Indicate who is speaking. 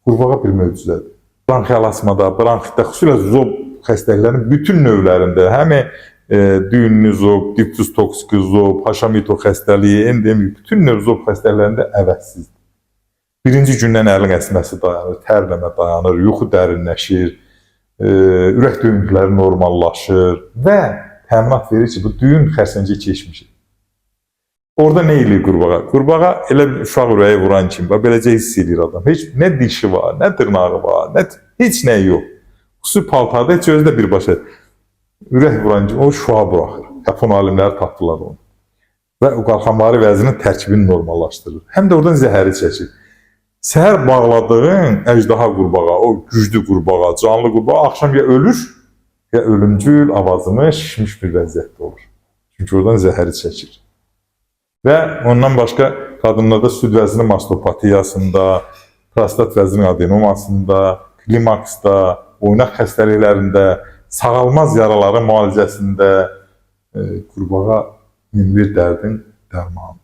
Speaker 1: Qurbağa bir möcüzədir. Bronxial asmada, bronxitdə, xüsusilə zob xəstəliklərinin bütün növlərində, həm düyünlü zob, diffuz toksiki zob, Hashimoto xəstəliyi, endemik bütün növ zob xəstəliklərində əvəzsizdir. Birinci gündən əlin əsməsi dayanır, tərləmə dayanır, yuxu dərinləşir, ürək döyüntüləri normallaşır və təminat verir ki, bu düyün xərsəncə keçmişik. Orada nə eləyir qurbağa? Qurbağa elə bir uşaq ürəyi vuran kimi, bax beləcə hiss eləyir adam. Heç nə dişi var, nə dırnağı var, nə heç nə yox. Xüsusi paltarda heç özü də birbaşa ürək vuran kimi o şüa buraxır. Yapon alimləri tapdılar onu. Və o qalxanvari vəzinin tərkibini normallaşdırır. Həm də oradan zəhəri çəkir. Səhər bağladığın əjdaha qurbağa, o güclü qurbağa, canlı qurbağa axşam ya ölür, ya ölümcül avazını şişmiş bir vəziyyətdə olur. Çünki oradan zəhəri çəkir. Və ondan başqa qadınlarda süd vəzinin mastopatiyasında, prostat vəzinin adenomasında, klimaksda, oynaq xəstəliklərində, sağalmaz yaraların müalicəsində qurbağa min bir dərdin dərmanıdır.